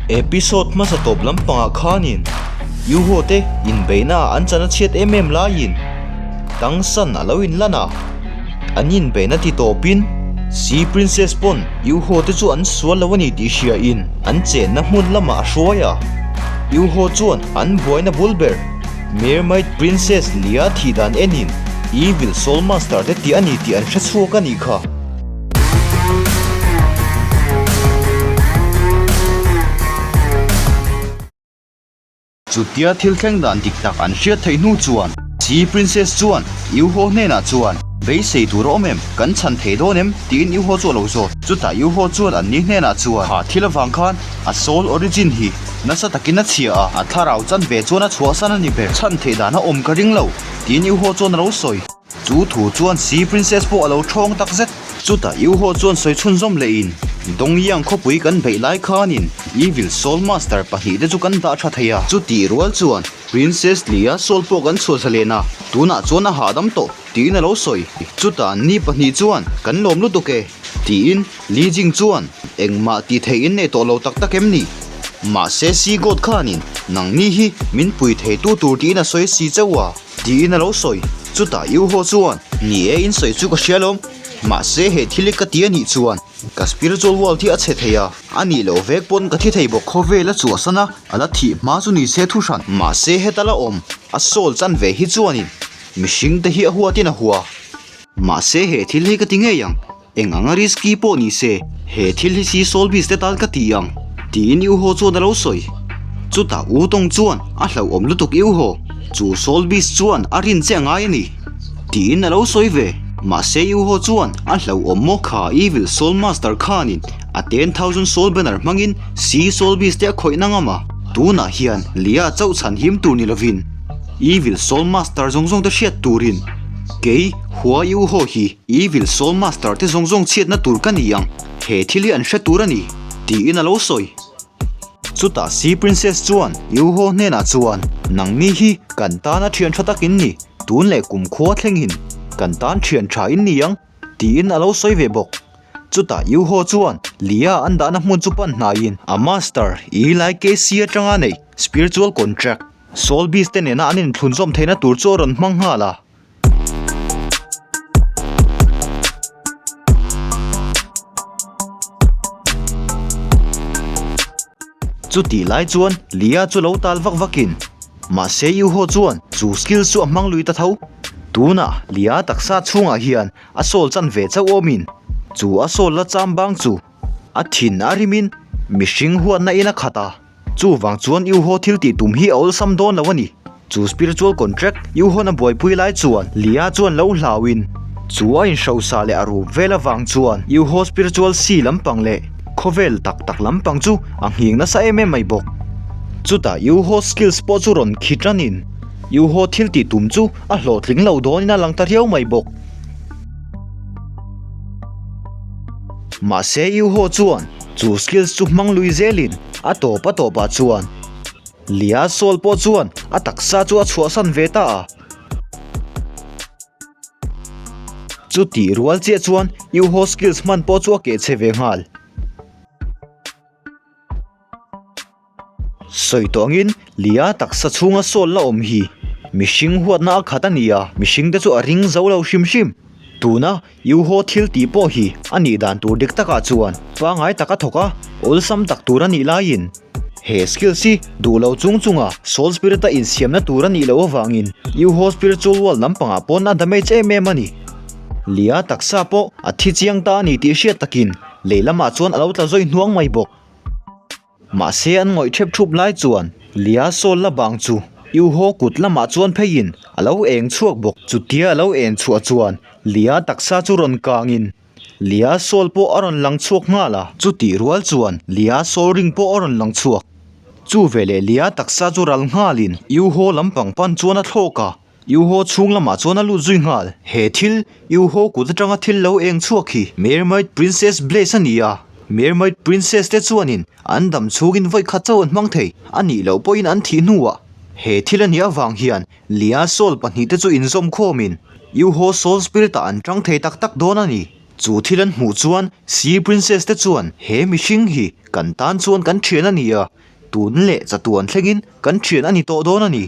Episode hmasa tawp lampangah khanin Yuho te inbeihna ah an chan a chhiat em em laiin Tang San a lo inlan a, an inbeihna ti tawpin Sea Princess pawn Yuho te chu an sual lo a ni tih hriain an chenna hmun lamah a hruai a, Yuho chuan an buaina bul ber Mermaid Princess Lia thih dan enin Evil Soul Master te tih a ni tih an hre chhuak a nih kha. Chutia thil thleng dan dik tak an hriat theih hnu chuan Sea Princess chuan Yuho hnenah chuan, Beisei tur a awm em? Kan chhan thei dawn em? tiin Yuho chu a lo zawt. Chutah Yuho chuan anni hnenah chuan, Kha thil avang khan a soul origin hi nasa takin a chhia a, a thlarau chan ve chuan a chhuahsan a ni ber. Chhan theih dan a awm ka ring lo, tiin Yuho chuan a lo sawi. Chu thu chuan Sea Princess pawh a lo ṭhawng tak zet. Chutah Yuho chuan sawi chhunzawm lehin, Dongyang khawpui kan beih lai khanin Evil Soul Master pahnihte chu kan dah ṭha thei a. Chutih rual chuan Princess Lia Soul pawh kan chhuah zalen a, tunah chuan a hahdam tawh, tiin a lo sawi. Chutah ni pahnih chuan kan lawm lutuk e, tiin Li Jing chuan engmah tih theih in nei tawh lo tak tak em ni? Mahse Sea God khanin nangni hi min pui theitu tur tiin a sawi si chauh a. Tiin a lo sawi. Chutah Yu Ho chuan, Ni e, in sawi chu ka hria lawm. Mahse he thil hi ka ti a nih chuan ka spiritual world hi a chhe thei a, a nih loh vek pawn ka thi thei bawk. Khawvel a chhuahsan a, a la thih hma chu ni se thu hran. Mahse heta la awm, a soul chan ve hi chuanin mihring te hi a huatin a hua. Mahse he thil hi ka ti ngei ang. Eng anga risky pawh ni se, he thil hi si Soul Beast te tan ka ti ang, tiin U Ho chuan a lo sawi. Chutah U Tawng chuan a hlauhawm lutuk U Ho, chu Soul Beast chuan a rin che a ngai a ni, tiin a lo sawi ve. Mahse U Ho chuan a hlauhawm maw? Kha Evil Soul Master khanin a 10,000 Soul Banner hmangin si Soul Beast te a khawih na ngam a, tunah hian Lia chauh chhan him tur ni lovin Evil Soul Master zawng zawng te hriat turin kei Hua U Ho hi Evil Soul Master te zawng zawng chhiatna tur ka ni ang, he thil hi an hre tur a ni, tiin a lo sawi. Chutah Sea Princess chuan Yuho hnenah chuan, Nangni hi kan tana thian tha tak in ni, tun leh kum khua thlengin kan tan thian tha in ni ang, tiin a lo sawi ve bawk. Chutah Yuho chuan Lia an dahna hmun chu pan hnaiin a Master Eli Casey atanga nei Spiritual Contract, Soul Beast te nena an inthlunzawm theihna tur chu a rawn hmang nghal a. Chutih lai chuan Lia chu lo tal vak vakin mahse Yuho chuan chu skills chu a hmang lui ta tho. Tunah Lia taksa chhungah hian a sawl chan ve chauh awmin chu a sawl la cham bang chu a thin a rimin mihring huatna in a khat a. Chuvang chuan Yuho thil tih tum hi a awlsam dawn lo a ni. Chu spiritual contract Yuhon a buaipui lai chuan Lia chuan lo hlauin chu a inhrosa leh a rup vel avang chuan Yuho spiritual sea lampang leh khawvel tak tak lampang chu a nghing nasa em em mai bawk. Chutah Yuho skills pawh chu rawn khi tanin Yuho thil tih tum chu a hlawhtling lo dawnin a lang ta riau mai bawk. Mahse Yuho chuan chu skills chu hmang lui zelin A tawp a tawpah chuan Lia Saul pawh chuan a taksa chu a chhuahsan ve ta a. Chutih rual chiah chuan Yuho skills hman pawh chu a keh chhe ve nghal. Sawi tawh angin Lia taksa chhunga Saul la awm hi mihring huatna a khat a ni a, mihringte chu a ring zo lo hrim hrim. Tuna Yuho thil tih pawh hi a nih dan tur dik takah chuan pangngai taka thawk a, awlsam tak tur a nih laiin he skills hi duh lo chung chunga Soul Spirit a insiamna tur a nih loh avangin Yuho Spiritual World lampangah pawn a damage em em a ni. Lia taksa pawh a thi chiang ta a ni tih hriat takin lei lamah chuan a lo tla zawi hnuang mai bawk. Mahse an ngawih thep thup lai chuan Lia sawl la bang chu Yuho kut lamah chuan pheiin a lo eng chhuak bawk. Chutia a lo en chhuah chuan Lia taksa chu rawn kangin Lia sawl pawh a rawn lang chhuak nghal a. Chutih rual chuan Lia sawl ring pawh a rawn lang chhuak. Chu veleh Lia taksa chu ral nghalin Yuho lampang pan chuan a thlawk a. Yuho chhung lamah chuan a lut zui nghal. He thil, Yuho kut atanga thil lo eng chhuak hi Mermaid Princess Blaze a ni a. Mermaid Princess te chuanin an dam chhungin vawi khat chauh an hmang thei a nih loh pawhin an thih hnuah he thil a nih avang hian Lia Soul pahnihte chu inzawm khawmin Yuho Soul Spirit ah an tang thei tak tak dawn a ni. Chu thil an hmuh chuan Sea Princess te chuan he mihring hi kan tan chuan kan thian a ni a, tun leh chatuan thlengin kan thian a ni tawh dawn a ni,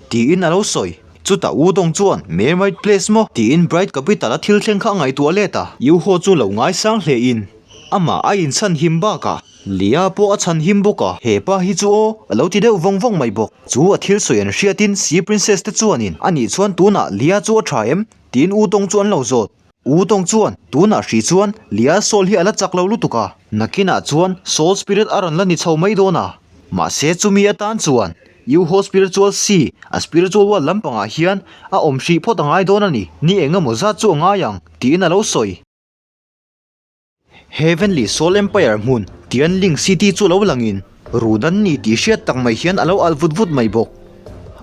tiin a lo sawi. Chutah U Dong chuan Mermaid Place maw? tiin Bright Capital a thil thleng kha a ngaihtuah let a. U Ho chu lo ngaisang hlein amah a inchhan him bakah Lia pawh a chhan him bawk a, he pa hi chu aw a lo ti deuh vawng vawng mai bawk. Chu a thil sawi an hriatin Sea Princess te chuanin a nih chuan tunah Lia chu a tha em? tiin U Dong chu an lo zawt. U Dong chuan tunah hrih chuan Lia Soul hi a la chak lo lutuk a, nakinah chuan Soul Spirit a rawn la ni chho mai dawn a, mahse chumi atan chuan U Ho Spiritual Sea a Spiritual World lampangah hian a awm hrih phawt a ngai dawn a ni, ni eng emaw zat chu a ngai ang tiin a lo sawi. Heavenly Soul Empire hmun Tianling City chu lo langin run an ni tih hriat tak mai hian a lo alh vut vut mai bawk.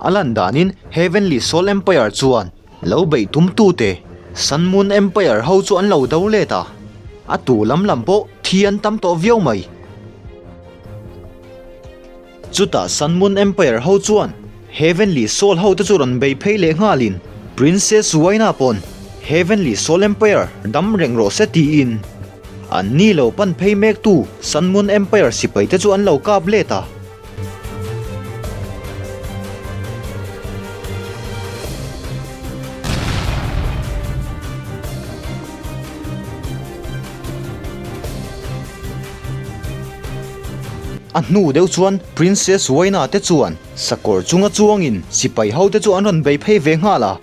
A lan danin Heavenly Soul Empire chuan lo beih tumtute Sun Moon Empire ho chu an lo do let a, a tu lam lam pawh thi an tam tawh viau mai. Chutah Sun Moon Empire ho chuan Heavenly Soul ho te chu rawn bei phei leh nghalin Princess Waina pawn Heavenly Soul Empire dam reng rawh se tiin an ni lo pan phei mek tu Sun Moon Empire sipai te chu an lo kap let a. A hnu deuh chuan Princess Waina te chuan sakawr chunga chuangin sipai ho te chu an rawn bei phei ve nghal a.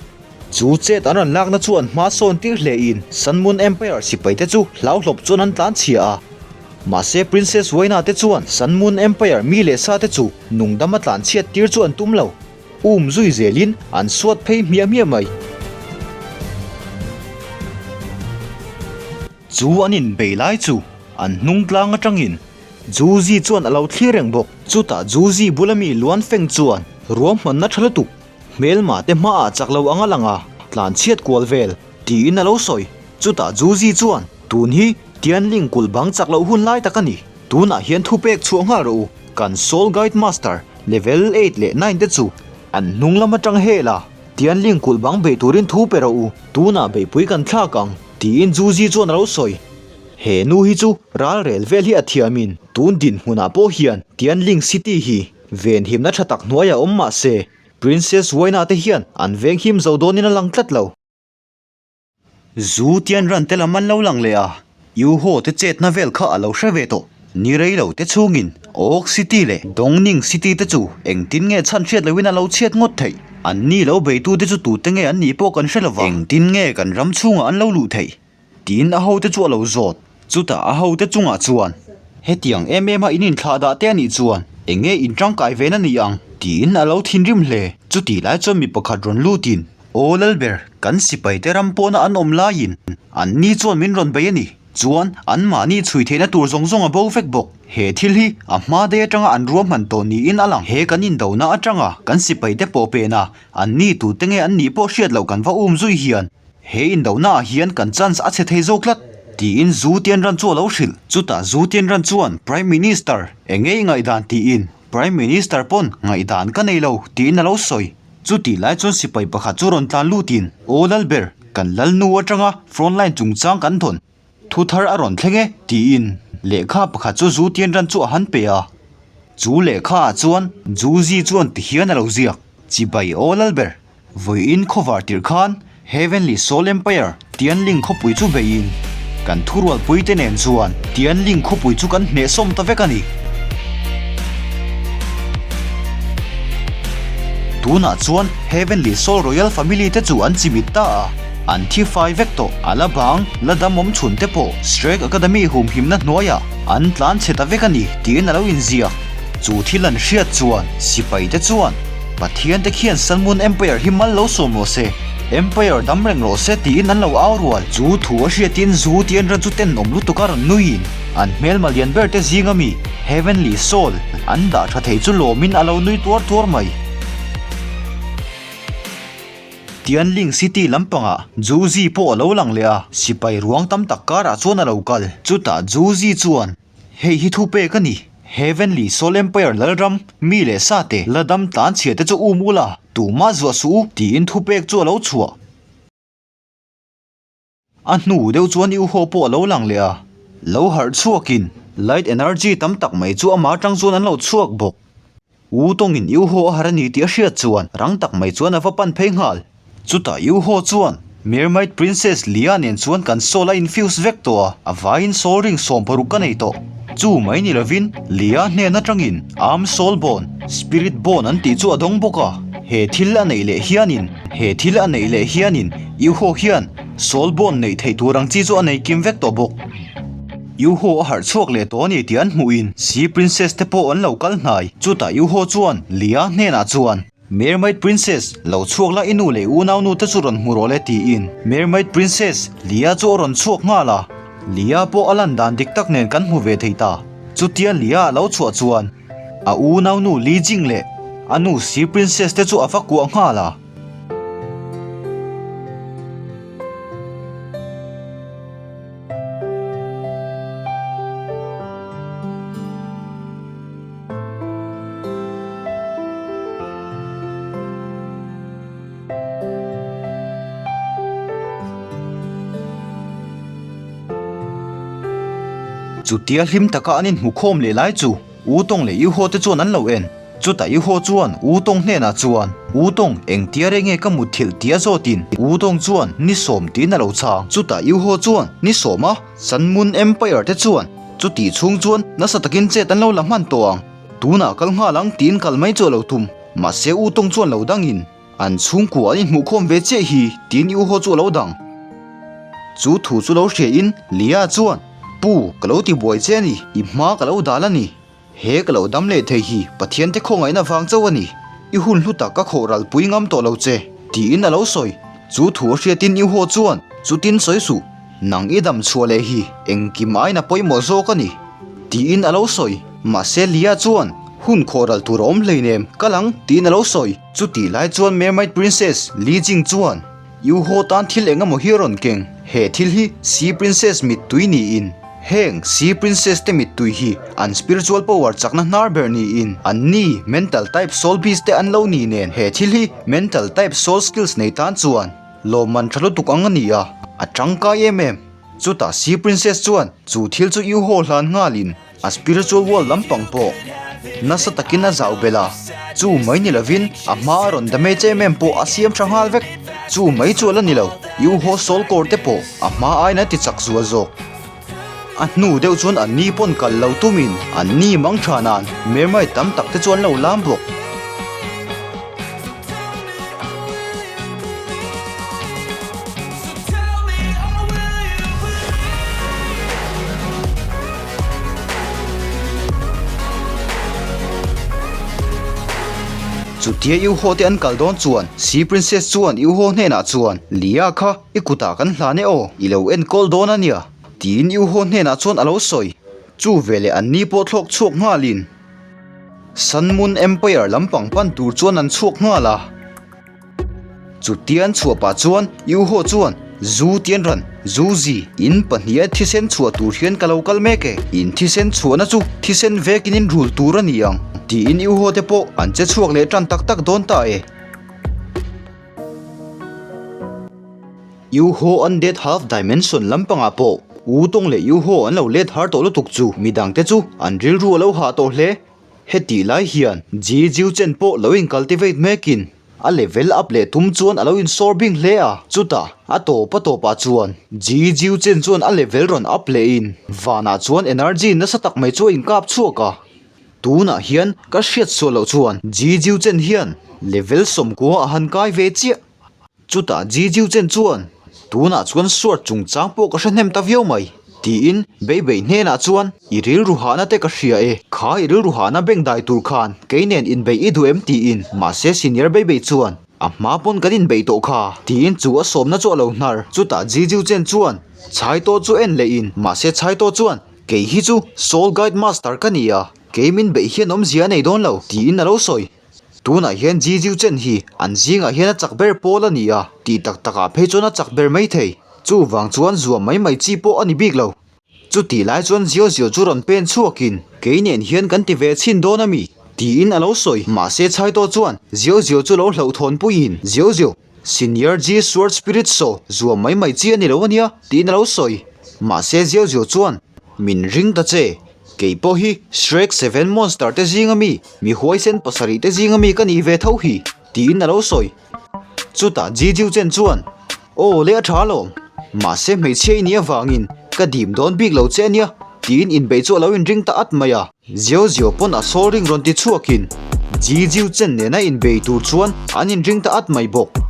Chu chet an rawn lakna chu an hma sawn tir hle in Sun Moon Empire sipai te chu hlauhlawp chuan an tlan chhia a. Mahse Princess Waina te chuan Sun Moon Empire mi leh sa te chu nungdama tlan chhiat tir chu an tum lo. Um zui zelin an suat phei hmiah hmiah mai. Chu an inbei lai chu an hnung tlang atangin Juzi chuan a lo thlir reng bawk. Chutah Juzi bula mi Luan Feng chuan ruahmanna tha lutuk hmelma te hmaah chak lo ang a lang a, tlan chhiat kual vel tiin a lo sawi. Chutah Juzi chuan tun hi Tianling kulh bang chak loh hun lai tak a ni. Tunah hian thupek chhuah nghal rawh u. Kan Soul Guide Master level eight leh nine te chu an hnung lam atang hel a, Tianling kulh bang bei turin thu pe rawh u. Tunah beihpui kan thlak ang. Tiin Zuzi chuan a lo sawi. He nu hi chu ral rel vel hi a thiamin tun dinhmunah pawh hian Tianling City hi venhimna tha tak hnuaiah awm mah se, Princess Waina te hian an venghim zo dawnin a lang tlat lo. Zu Tianran te lam an lo lang leh a, Yu Ho te chetna vel kha a lo hre ve tawh. Ni rei lo te chhungin Oak City leh Dongning City te chu engtin nge chhan hriat loin a lo chhiat ngawt theih? An ni lo beitute chu tute nge an nih pawh kan hre lo va. Engtin nge kan ram chhungah an lo luh theih? Tiin a hote chu a lo zawt. Chutah a hote chungah chuan, Hetiang em em a in inthlah dah te a nih chuan eng nge in tangkai ve na ni ang? Tiin a lo thinrim hle. Chutih lai chuan mi pakhat rawn lutin, Aw Lalber, kan sipaite ram pawna an awm laiin an ni chuan min rawn bei a ni. Chuan, anmahni chhui theihna tur zawng zawng a bo vek bawk. He thil hi a hma daih atanga an ruahman tawh niin a lang. He kan indona atanga kan sipaite pawh pena anni tute nge an nih pawh hriat loh kan va um zui hian he indona ah hian kan chance a chhe thei zawk tlat, tiin Zu Tianran chu a lo hrilh. Chutah Zu Tianran chuan Prime Minister eng nge i ngaihdan tiin Prime Minister pawn ngaihdan ka nei lo tiin a lo sawi. Chutih lai chuan sipai pakhat chu rawn tlan lutin, Aw Lalber, kan Lalnu atanga frontline chungchang kan thawn. Thu thar a rawn thleng e, tiin lehkha pakhat chu Zu Tianran chu a han pe a. Chu lehkha ah chuan Zu Zi chuan tihian a lo ziak, Chibai aw Lalber, Vawiin khawvar tirh khan Heavenly Soul Empire Tianling khawpui chu beiin kan thurualpui te nen chuan Tianling khawpui chu kan hnehsawm ta vek a ni. Tunah chuan Heavenly Soul Royal Family te chu an chimit ta a, an thi fai vek tawh. A la bang, la dam awm chhun te pawh Shrek Academy humhimna hnuaiah an tlan chhe ta vek a ni tiin a lo inziak. Chu thil an hriat chuan sipai te chuan Pathian te khian Sun Moon Empire hi mal lo sawm rawh se, Empire dam reng rawh se tiin an lo au rual. Chu thu a hriatin zu ti an ran chu tenawm lutuk a rawn nuiin an hmelma lian ber te zinga mi Heavenly Soul an dah tha thei chu lawmin a lo nui tuar tuar mai. Tianling City lampangah Zhu Zi pawh a lo lang leh a, sipai ruang tam tak karah chuan a lo kal. Chutah Zhu Zi chuan Hei hi thu pek a ni. Heavenly Soul Empire Lalram, mi leh sa te, la dam tlan chhia te chu um ula, tumah zuah suh u, tiin thu pek chu a lo chhuah. A hnu deuh chuan Yuho pawh a lo lang leh a, lo harh chhuakin light energy tam tak mai chu amah atang chuan an lo chhuak bawk. U tawngin Yuho a harh a ni tih a hriat chuan rang tak mai chuan a va pan phei nghal. Chutah Yuho chuan Mermaid Princess Lia nen chuan kan soul a infuse vek tawh a, a vaiin soul ring 16 ka nei tawh. Chu mai ni lovin Lia hnen atangin Arm Soul Bond, Spirit Bond an tih chu a dawng bawk a. He thil a neih leh hianin he thil a neih leh hianin Yuho hian Soul Bond neih theih tur ang chi chu a nei kim vek tawh bawk. Yuho a harh chhuak leh tawh a ni tih an hmuhin Sea Princess te pawh an lo kal hnai. Chutah Yuho chuan Lia hnenah chuan, Mermaid Princess, lo chhuak la i nu leh i unaunu te chu rawn hmu rawh le tiin Mermaid Princess, Lia chu a rawn chhuak nghal a. Lia pawh a lan dan dik tak nen kan hmu ve thei ta. Chutia Lia a lo chhuah chuan a unaunu Li Jing leh a nu Sea Princess te chu a va kuah nghal a. Chutia hlim taka an inhmu khawm leh lai chu U Tawng leh U Haw te chuan an lo en. Chutah U Haw chuan U Tawng hnenah chuan, U Tawng, engtia reng nge ka mutthilh tia zawtin U Tawng chuan ni sawm tiin a lo chhang. Chutah U Haw chuan ni sawm a Sun Moon Empire te chuan chutih chhung chuan nasa takin chet an lo la hman tawh ang. Tunah kal nghal ang tiin kal mai chu a lo tum. Mahse U Tawng chuan lo dangin an chhungkua an inhmuh khawm ve chiah hi tiin U Haw chu a lo dang. Chu thu chu lo hriain Lia chuan, Pu, ka lo ti buai che a ni, i hma ka lo dal a ni. He ka lo dam leh thei hi Pathian te khawngaihna vang chauh a ni. I hun hlu tak ka khawh ral pui ngam tawh lo che, tiin a lo sawi. Chu thu a hriatin I haw chuan chutin sawi suh, nang i dam chhuah leh hi engkim aiin a pawimawh zawk a ni, tiin a lo sawi. Mahse Lia chuan hun khawh ral tur a awm hleinem, kal ang, tiin a lo sawi. Chutih lai chuan Mermaid Princess Li Jing chuan Yu Ho tan thil eng emaw hi a rawn keng. He thil hi Sea Princess mittui niin, heng Sea Princess te mittui hi an spiritual power chakna hnar ber niin, an ni mental type soul beast te an lo ni nen he thil hi mental type soul skills nei tan chuan lawmman tha lutuk ang a ni a, a tangkai em em. Chutah Sea Princess chuan chu thil chu Yu Ho hlan nghalin, A spiritual world lampang pawh nasa takin a zau belh a, chu mai ni lovin a hma a rawn damage em em pawh a siam tha nghal vek. Chu mai chu a la ni lo, Yuho soul core te pawh a hma aiin a ti chak zual zawk. A hnu deuh chuan an ni pawn kal lo tumin an ni mang tha nan mermaid tam tak te chu an lo lam bawk. Chutia Iuho te an kal dawn chuan Sea Princess chuan Iuho hnenah chuan, Lia kha i kutah kan hlan e aw, i lo enkawl dawn a nia, tiin Iuho hnenah chuan a lo sawi. Chu veleh an ni pawh thlawk chhuak nghalin Sun Moon Empire lampang pan tur chuan an chhuak nghal a. Chutia an chhuah pah chuan Yuho chuan, Zu Tianran, Zu Zi, in pahniha thisen chhuah tur hian ka lo kal mek e, in thisen chhuahna chu thisen vekin in rul tur a ni ang, tiin Yuho te pawh an che chhuak leh tan tak tak dawn ta e. Yuho Undead Half Dimension lampangah pawh U Tawng leh Yuho an lo let har tawh lutuk chu midangte chu an rilru a lo hah tawh hle. Hetih lai hian Ji Jiu Chen pawh lo in cultivate mekin a level up leh tum chuan a lo insawr bing hle a, chutah a tawp a tawpah chuan Ji Jiu Chen chuan a level rawn up lehin vanah chuan energy nasa tak mai chu a inkap chhuak a. Tunah hian ka hriat sual loh chuan Ji Jiu Chen hian level 90 a han kai ve chiah. Chutah Ji Jiu Chen chuan, Tunah chuan Sword chungchang pawh ka hre hnem ta viau mai, tiin Bei Bei hnenah chuan, I rilru hahna te ka hria e, kha i rilru hahna beng dai tur khan kei nen inbeih i duh em? tiin mahse Senior Bei Bei chuan, A hma pawn kan inbeih tawh kha, tiin chu a sawmna chu a lo hnar. Chutah Ji Jiu Chen chuan Chai Taw chu en lehin, mahse Chai Taw chuan, Kei hi chu Soul Guide Master ka ni a, kei min beih hian awmzia a nei dawn lo, tiin a lo sawi. Tunah hian Ji Jiu Chen hi an zingah hian a chak ber pawl a ni a, tih tak takah phei chuan a chak ber mai thei. Chuvang chuan zuam mai mai chi pawh a ni bik lo. Chutih lai chuan Ziau Ziau chu rawn pen chhuakin, Kei nen hian kan ti ve chhin dawn a mi? tiin a lo sawi. Mahse Chhaitaw chuan Ziau Ziau chu lo hlauhthawn puiin, Ziau Ziau! Senior Ji Sword Spirit Saw zuam mai mai chi a ni lo a nia, tiin a lo sawi. Mahse Jiao Jiao chuan, Min ring ta che, kei pawh hi Shrek Seven Monster te zinga mi, mi huaisen pasarih te zinga mi ka nih ve tho hi, tiin a lo sawi. Chutah Ji Jiu Chen chuan, Aw le a tha alawm, mahse hmeichhia i nih avangin ka dim dawn bik lo che a nia, tiin inbeih chu a lo inring ta at mai a. Jiao Jiao pawn a sawl ring rawn ti chhuakin Ji Jiu Chen nena inbei tur chuan an inring ta at mai bawk.